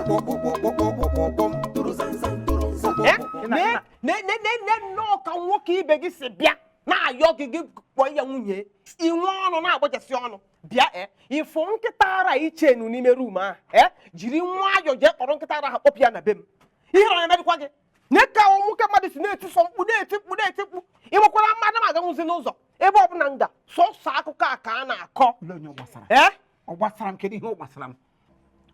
Kpọkpọkpọkpọkpọkpọkpọm. Ne nnọọ ka nwoke ibe gị si bịa na-ayọ gị, gị kpọọ ya nwunye, inwe ọnụ na-agbachasị ọnụ bịa. Ịfụ nkịta ara ichenu n'ime room ahụ, jiri nwayọọ jee kpọrọ nkịta ara ahụ, kpọpụ ya na be m. Ihe na emedịkwa gị nye ka nwoke mmadụ si na-eti sọ mkpu, na-eti mkpu, na-eti mkpu. Ị nwekwara mmadụ m aganwụzi n'ụzọ ebe ọbụla nga, sọsọ akụkọ a ka a na-akọ. Olee onye ọ gbasara? Ee. Ọ gbasara m? Kedu ihe ọ gbasara m?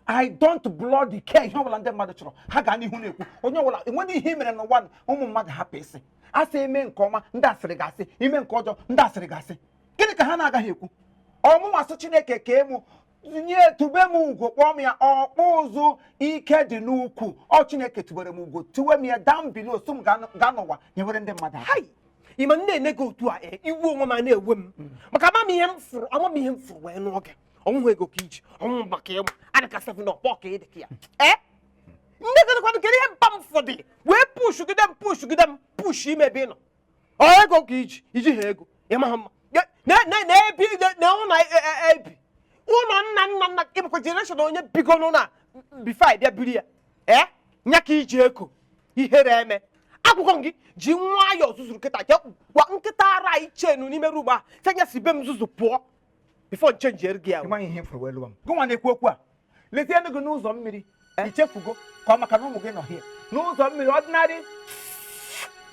I don't bloody care ihe ọbụla ndị mmadụ chọrọ. Ha gaa n'ihu na-ekwu. Onye ọbụla enweghị ihe i mere n'ụwa, ụmụ mmadụ hapụ ịsị asị. Eme nke ọma, ndị asịrị ga-asị. Ime nke ọjọọ, ndị asịrị ga-asị. Gịnị ka ha na-agaghị ekwu? Ọmụnwa sị Chineke kee mụ, nye tube m ugo, kpọọ m ya ọkpụ ụzụ. Ike dị n'ukwu ọ. Chineke tubere m ugo, tuwe m ya down below, so m gaa n'ụwa nyewere ndị mmadụ aka. Hai, ịma m na-ene gị otu a, iwu onwe m a na-ewe m maka ama m ihe m fụrụ, ama m ihe m fụrụ wee nụọ gị. Ọnwụhụ ego ka iji ọnwụ maka ịmụ adịka seven up ka ị dị ka ya. Ndị gịnịkwanụ? Kedu ihe mpa m fọdụ wee pushgide m, pushgide m, push ime ebe ị nọ? Ọ ego ka iji iji ha ego ịma ha mma na ebi na ụlọ ebi ụlọ nna nna nna ịbụkwa generation onye bigonu na before bịa biri ya. Nya ka iji eko ihere eme akwụkwọ m gị ji nwayọọ zuzuru nkịta jee gwa nkịta ara ichenu n'ime room a, sị ya si be m zuzu pụọ before nchenji gị ahụ. Ịmaghị ihe m fụrụ wee lụọ m. Gụnwa na-ekwu okwu a, lezienụ gị n'ụzọ mmiri. Ichefugo ka ọ maka na ụmụ gị nọ hie n'ụzọ mmiri ordinary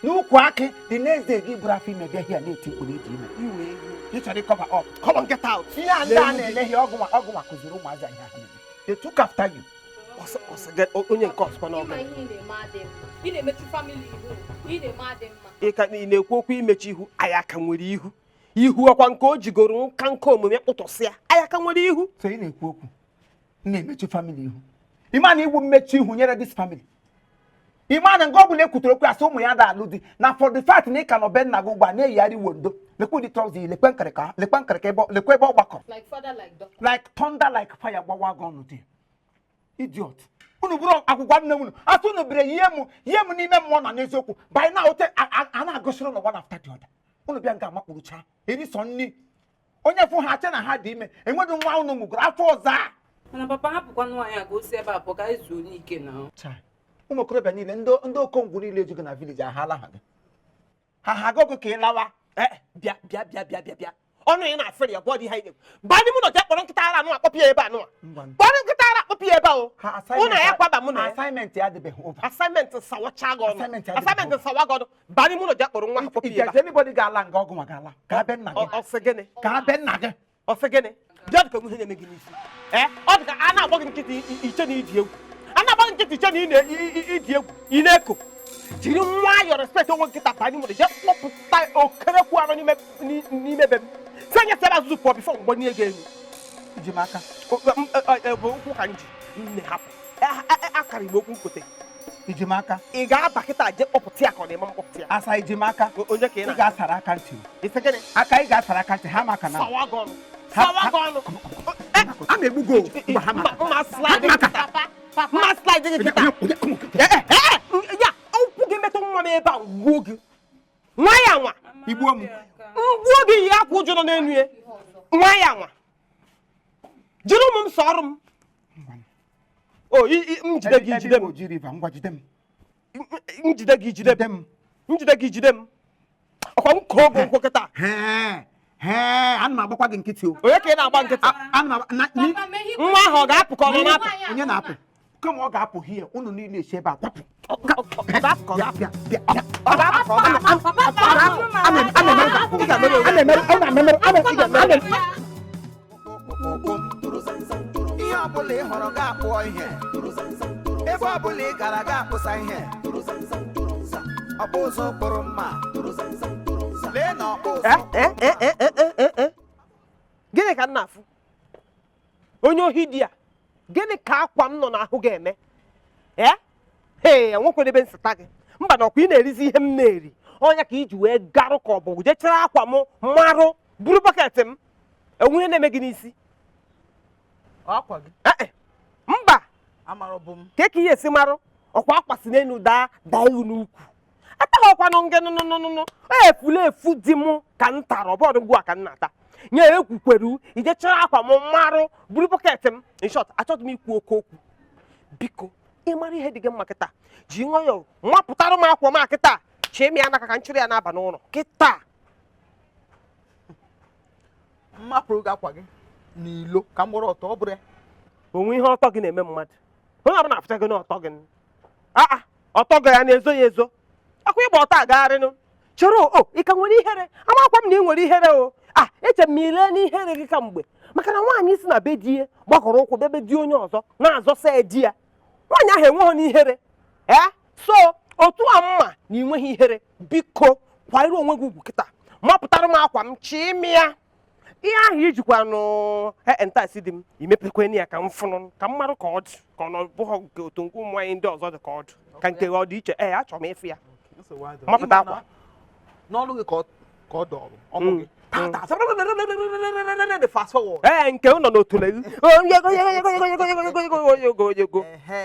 n'ukwu akị dị n'eze gị bụrụ afọ ime bịa hie na-eti mkpu na ịdị ime. Ị chọrọ ịcover up. Come on, get out. Ihe a ndị a na-eme ihe ọgụnwa ọgụnwa kụziri ụmụazị ihe ha na-eme. They took after you. Ọsọ gị, onye nke ọsọkwa Ịma n'ọgụ. ihe ị na-eme adị mma. Ị na-emechu family ihu. Ị na-eme adị mma. Ị ka ị na-ekwu okwu imechi ihu anyị aka nwere ihu, ihu ọkwa nke o jigoro nka nka omume kpụtụsịa anyị aka nwere ihu. So ị na-ekwu okwu m na-emechu family ihu? Ịma na iwu mmechu ihu nyere this family? Ịma na nke ọ bụla ekwutere okwu asị ụmụ ya da alụ di na for the fact na ị ka nọ be nna gị ugbu a na-eyigharị wondo, lekwe ụdị trouser, lekwe nkịrịka, lekwe nkịrịka ebe lekwe ebe ọ gbakọrọ. Like father, like daughter. Like thunder, like fire, gbawa gị ọnụ dị idiot. Unu bụrụ akwụkwọ nne unu asị unu bere yie m, yie m n'ime mmụọ na n'eziokwu. By now ote a na-agụsịrị ụlọ one after the other. Unu bịa nga amakpurucha eri sọ nni onye fụ ha ache na ha dị ime. Enweghị nwa unu mụgoro afọ ọzọ a. Mana papa, hapụkwa nwaanyị a ka o si ebe a pụọ ka anyị zuo n'ike na. Chai, ụmụ okorobịa niile, ndị okongwu niile ejugo na village ahala ha gị ha ha gogo ka ị lawa. Bịa, bịa, bịa, bịa, bịa, bịa. Ọnụ ya na-afere ya bụ ọdị ihe anyị na-ekwu. Baa n'ime ụlọ jee kpọrọ nkịta ara anụ akpọpụ ya ebe anụ a. Kpọrọ nkịta ara akpọpụ ya ebe a o. Ha Ụnụ ya kwaba mụ na ya. Assignment ya adịbeghị over. Assignment sawacha gị ọnụ. Assignment adịbeghị. Assignment sawa gị ọnụ. Baa n'ime ụlọ jee kpọrọ nwa akpọpụ If ya ebe there's anybody ga-ala nga, ọgụ nwa ga-ala ka abịa nna a. gị. Ọ sị gịnị? Ka abịa nna gị. Ọ sị gịnị? Bịa, dịka ihe na-eme gị n'isi. Ọ dị ka a na-agba gị nkịtị iche na ịdị egwu. A na-agba gị nkịtị iche na ị ịdị egwu. Ị na-eko. Jiri nwayọọ respect onwe nkịta, baa n'ime ụlọ jee kpọpụta okerekwu anọ n'ime be m. Sị anya si ebe azụzụ pụọ before mgbanye gị elu. Iji m aka. Bụ ụkwụ ka m ji nne hapụ. Akara igbe okwu nkote. Iji m aka. Ị ga-aba kịta jee kpọpụta ya ka ọ na-eme mkpọpụta ya? Asa, iji m aka. Onye ka ị Ị na ga-asara aka ntị o. Ị sị gịnị? Aka ị ga-asara aka ntị ha maka na Sawa gị ọnụ. Sawa gị ọnụ. A na-egbu gị o. Mba, ha maka. Mma slide gị kịta. Papa, papa. Mma slide gị kịta. Ee, ya ụkwụ gị metụ nwa m ebe a, ngwuo gị. Nwa ya nwa. Igbuo m. Ngwuo gị, yi akwa ụjọ nọ n'elu ya. Nwa ya nwa. Jiri ụmụ m sọọrọ m. O m jide gị, jide m. Oji River, ngwa jide m. M jide gị, jide Jide m. m. M jide gị, jide m. Ọkwa m koo gị ụkwụ kịta. Hee hee, ana m agbakwa gị nkịtị o. Onye ka ị na-agba nkịtị? Ana m agba Papa, mee ihe Nwa ahụ ọ ga-apụ ka ọ nọ na-apụ? Nwaanyị a Onye na-apụ? Kama ọ ga-apụ hie, unu niile esi ebe a kwapụ. Ọ ga-apụ ka ọ Bịa, ga-apụ? bịa, bịa, bịa. Ọ ga-apụ ka ọ ga-apụ? Papa, Ana m emerụ, ana m emerụ, ana m emerụ. Ihe ọbụla ị hụrụ ga-akpụọ ihe, ebe ọbụla ị gara ga-akpụsa ihe. Ọkpụ ụzụ kpụrụ mma, lee na ọkpụ ụzụ. Eh, eh, eh, eh, eh, eh, eh. Gịnị ka m na-afụ? Onye ohi dị a, gịnị ka akwa m nọ n'ahụ ga-eme? Ee, ee, enwekwara ebe nsịta gị. Mba na ọkwa ị na-erizi ihe m na-eri ọnya ka iji wee garụ ka ọ bụ jechere akwa m marụ buru bucket m. Enwe ihe na-eme gị n'isi? Akwa gị? Eh, eh. Mba. Amara bụ m. Ka ihe esi marụ ọkwa akwa si n'elu daa daa ihu n'ukwu ataghọkwanụ nge nụnụnụnụ efula efu di m ka m tara ọbọdụ ngwa ka m na-ata nye ekwukweru ije chọrọ akwa m marụ buru bucket m. In short, achọghị m ikwu oke okwu. Biko, ị mara ihe dị gị mma kịta, ji nwayọọ nwapụtara m akwa m a kịta, chee m ya n'aka ka m chịrị ya n'aba n'ụlọ kịta. Mmapụrụ gị akwa gị n'ilo ka m gbara ọtọ, ọ bụrụ ya. Onwe ihe ọtọ gị na-eme mmadụ, onye ọbụla afụcha gị n'ọtọ gị. Aa, ọtọ gị ya na-ezo ya ezo, akwa ịgba ọtọ agagharịnụ. Chere o, ị ka nwere ihere? Amakwa m na ị nwere ihere o. A eche m ile n'ihere gị kamgbe, maka na nwaanyị si na be di ya gbakọrọ ụkwụ bebe di onye ọzọ na-azọsa di ya, nwaanyị ahụ enweghị n'ihere. Ee, so otu a mma na ị nweghị ihere, biko kwanyere onwe gị ugwu kịta, mapụtara m akwa m chịị m ya. Ihe ahụ ijikwa nụ entasị dị m imepekweni ya ka m fụnụ, ka m marụ ka ọ dị, ka ọ nọ bụghọ nke otu nke ụmụ nwaanyị ndị ọzọ dị ka ọ dị, ka nke ọ dị iche. Ee, achọrọ m ịfụ ya. Mapụta akwa n'ọnụ gị ka ọ dọrọ ọnụ gị. Fast forward. Ee, nke nọ n'otule gị. Ego.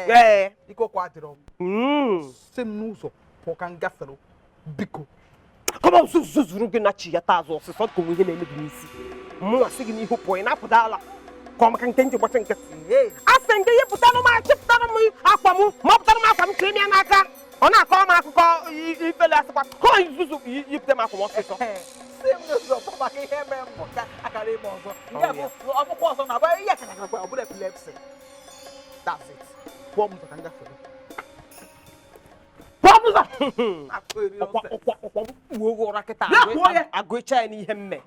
Ee. Ike ọkwa adịrọ m. Si m n'ụzọ pụọ ka m gafere, biko. Kọma zuzuru gị na chi ya taa azụ ọsịsọ ka onwe ihe na-eme gị n'isi. Mụnwa sị gị n'ihu pụọ, ị na-apụta ala ka ọ maka nke nji gbacha nkịtị. A sị nke ihe pụtara m, achịpụtara m akwa m, mapụtara m akwa m chịrị m ya n'aka. Ọ na-akọ m akụkọ ifele asịkwa ka ọ nzuzu yipụta m akwa m ọsịsọ. Si m n'ụzọ pụọ maka ihe mere mbụ ka akara ime ọzọ. Nke bụ ọkpụkpọ ọzọ na-agba ihe akara ọ bụrụ epilepsy. That's it. Pụọ m ụzọ ka m gafere. Ọkwa ụra kịta agụcha ya n'ihe mme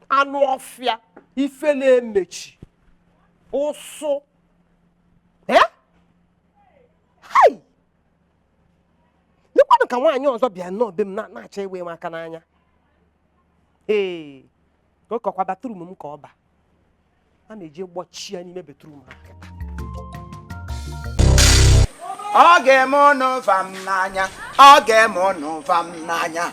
anụ ọfịa ife na-emechi ụsụ. Hai, lekwanụ ka nwaanyị ọzọ bịa nnọọ be m na-achọ iwe m aka n'anya. Ee, ka ọ kọkwa batrum m ka ọ ba a na-eji gbọchie ya n'ime betrum ha kịta. Ọ ga-eme ụnụ vam n'anya, ọ ga-eme ụnụ vam n'anya,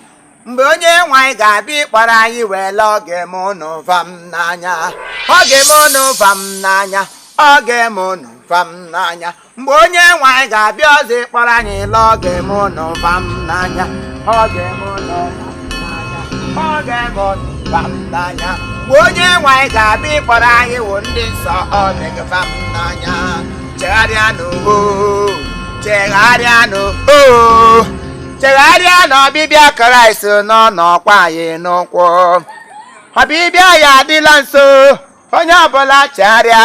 mgbe onye nwanyị ga-abịa ịkpọrọ anyị wee laa. Ọ ga-eme ụnụ vam n'anya, ọ ga-eme ụnụ vam n'anya, ọ ga-eme ụnụ vam n'anya, mgbe onye nwanyị ga-abịa ọzọ ịkpọrọ anyị laa. Ọ ga-eme ụnụ vam n'anya, ọ ga-eme ụnụ vam n'anya, ọ ga-eme ụnụ vam n'anya, mgbe onye nwanyị ga-abịa ịkpọrọ anyị wụ ndị nsọ. Ọ ga-eme vam n'anya. Chegharịanụ o, chegharịanụ o, chegharịa na ọbịbịa Kraịst nọ n'ọkwa anyị n'ụkwụ. Ọbịbịa ya adịla nso, onye ọbụla chegharịa,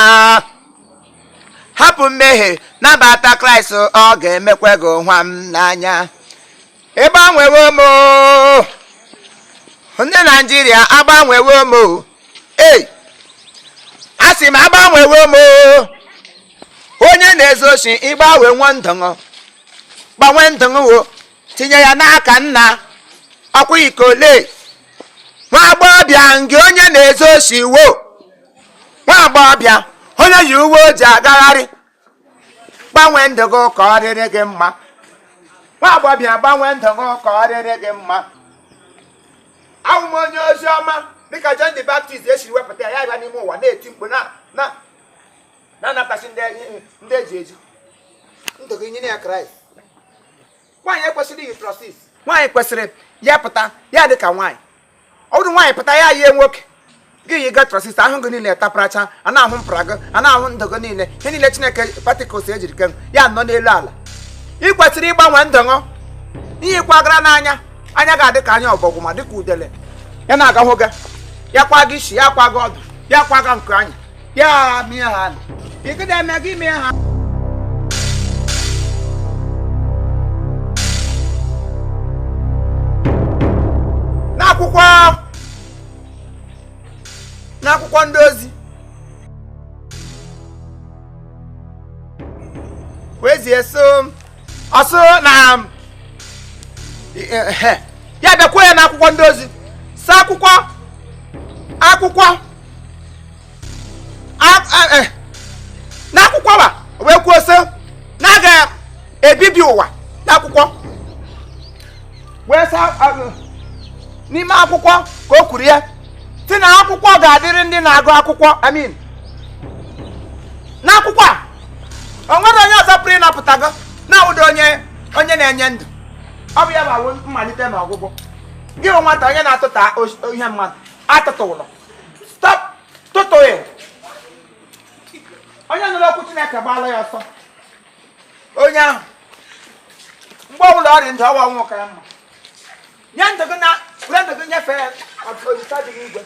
hapụ mmehie, nabata Kraịst, ọ ga-emekwa gị nwa m n'anya. Ịgbanwewo m o, ndị Naijiria agbanwewo m o. Ei, asị m agbanwewo m o. Onye na-ezu oshi, ịgbanwe nwa ndụṅụ, gbanwe ndụṅụ wo, tinye ya n'aka nna ọkwa ikole. Nwa agbọghọbịa ngị onye na-ezu oshi wo, nwa agbọghọbịa onye yi uwe o ji agagharị, gbanwee ndụ gị ka ọ dịrị gị mma. Nwa agbọghọbịa, gbanwee ndụ gị ka ọ dịrị gị mma. Ahụ m onye ozi ọma dịka John the Baptist esiri wepụta ya, ya bịa n'ime ụwa na-eti mkpu na na na-anapụtasị ndị eji eji ndụ gị nye ya Kraịst. Nwaanyị ekwesịrị iyi trousers. Nwaanyị kwesịrị ya pụta ya dị ka nwaanyị. Ọ bụrụ nwaanyị pụta ya yie nwoke, gị yi ga trousers, ahụ gị niile taparacha, a na-ahụ mpara gị, a na-ahụ ndụ gị niile, ihe niile Chineke particles ejiri ke ya nọ n'elu ala. Ị kwesịrị ịgbanwe ndụ gị. Ihe kwagara n'anya anya ga-adị ka anya ọbọgwụ ma dịka udele ya na-aga hụ gị, ya kwa gị isi, ya kwa gị ọdụ, ya kwa gị nke anya, ya mie ha ị eme gị mie ha. N'akwụkwọ ndị ozi wezie so ọsụ na ya bịakwuo ya n'akwụkwọ ndị ozi sa akwụkwọ akwụkwọ n'akwụkwọ wa wee kwuo sị na a ga-ebibi ụwa n'akwụkwọ wee sa n'ime akwụkwọ ka o kwuru ya si na akwụkwọ ga-adịrị ndị na-agụ akwụkwọ. Amin. N'akwụkwọ a o nwere onye ọzọ pụrụ ịnapụta gị na-awụdo onye onye na-enye ndụ. Ọ bụ ya bụ mmalite na ọgwụgwụ. Gị bụ nwata onye na-atụta ihe mmadụ atụtụ ụlọ, stop tụtụghị. Onye nụrụ okwu Chineke gbaala ya ọsọ. Onye ahụ mgbe ọbụla ọ dị ndụ, ọwa ọnwụ ka ya mma. Nye ndụ gị na were ndụ gị nyefee ya Olisa dị n'igwe.